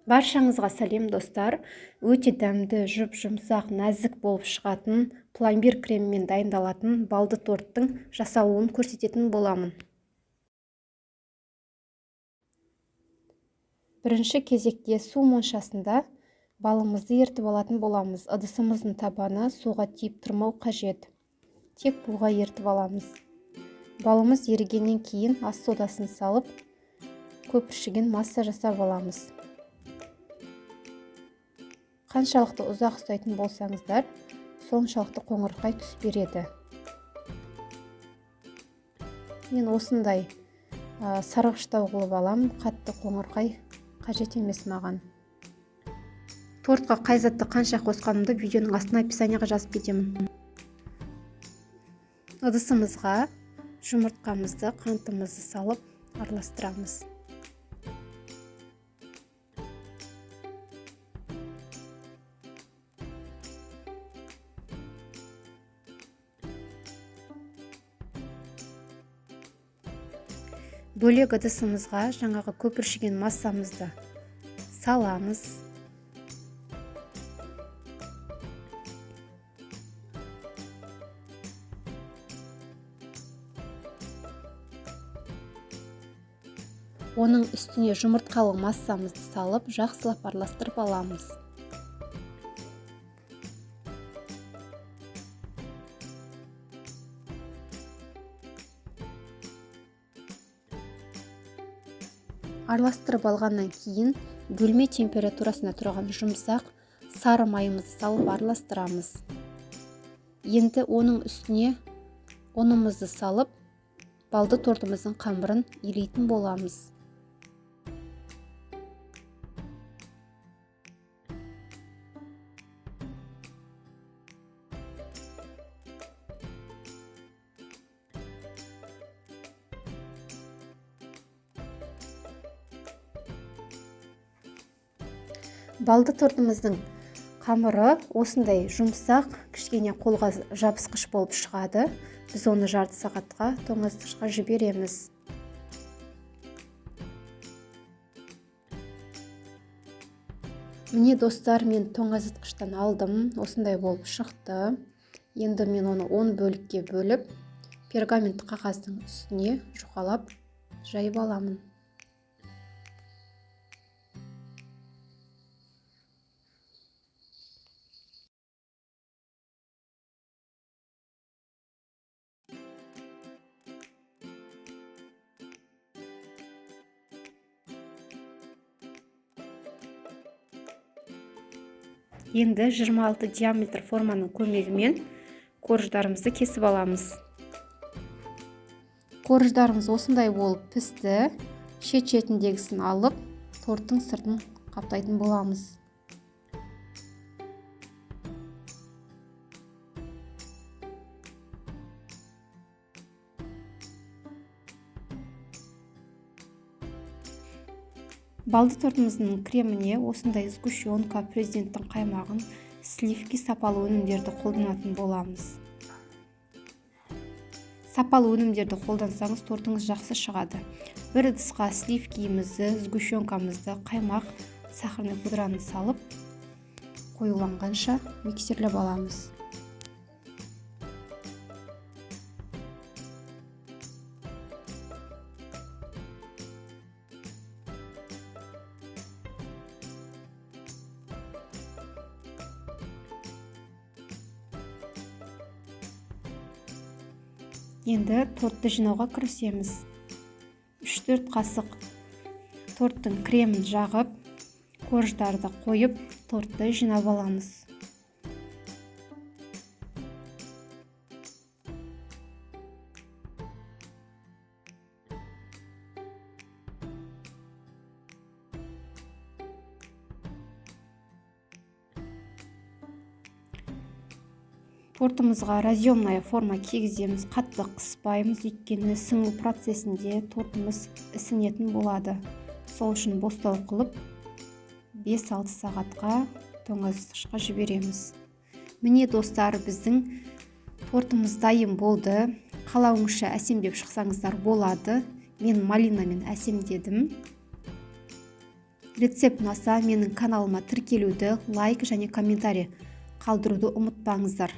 Баршаңызға сәлем, достар. Өте дәмді, жұп-жұмсақ, нәзік болып шығатын пломбир кремімен дайындалатын балды торттың жасалуын көрсететін боламын. Бірінші кезекте су моншасында балымызды ертіп алатын боламыз. Ыдысымыздың табаны суға тиіп тұрмау қажет. Тек буға ертіп аламыз. Балымыз ерігеннен кейін ас содасын салып, көпіршіген масса жасап аламыз. Қаншалықты ұзақ ұстайтын болсаңыздар, соншалықты қоңырқай түс береді. Мен осындай сарғыштау қылып аламын, қатты қоңырқай қажет емес маған. Тортқа қай затты қанша қосқанымды видеоның астына описанияға жазып кетемін. Ыдысымызға жұмыртқамызды, қантымызды салып араластырамыз. Бөлек ыдысымызға жаңағы көпіршіген массамызды саламыз. Оның үстіне жұмыртқалы массамызды салып, жақсылап араластырып аламыз. Араластырып алғаннан кейін бөлме температурасында тұрған жұмсақ сары майымызды салып араластырамыз. Енді оның үстіне ұнымызды салып, балды тортымыздың қамырын илейтін боламыз. Балды тортымыздың қамыры осындай жұмсақ, кішкене қолға жабысқыш болып шығады. Біз оны жарты сағатқа тоңазытқышқа жібереміз. Міне достар, мен тоңазытқыштан алдым. Осындай болып шықты. Енді мен оны 10 бөлікке бөліп, пергамент қағаздың үстіне жұқалап жайып аламын. Енді 26 диаметр форманың көмегімен корждарымызды кесіп аламыз. Корждарымыз осындай болып пісті. Шет-шетіндегісін алып, торттың сыртын қаптайтын боламыз. Балды тортымыздың креміне осындай сгущенка, президенттің қаймағын, сливки сапалы өнімдерді қолданатын боламыз. Сапалы өнімдерді қолдансаңыз, тортыңыз жақсы шығады. Бір ыдысқа сливкиімізді, сгущенкамызды, қаймақ, сахарный пудраны салып, қоюланғанша миксерлеп аламыз. Енді тортты жинауға кірісеміз. 3-4 қасық торттың кремін жағып, корждарды қойып, тортты жинап аламыз. Тортымызға разъемная форма кигіземіз, қатты қыспаймыз, өйткені сіңу процесінде тортымыз ісінетін болады. Сол үшін бостау қылып 5-6 сағатқа тоңазытқышқа жібереміз. Міне достар, біздің тортымыз дайын болды. Қалауыңызша әсемдеп шықсаңыздар болады. Мен малинамен әсемдедім. Рецепт ұнаса, менің каналыма тіркелуді, лайк және комментарий қалдыруды ұмытпаңыздар.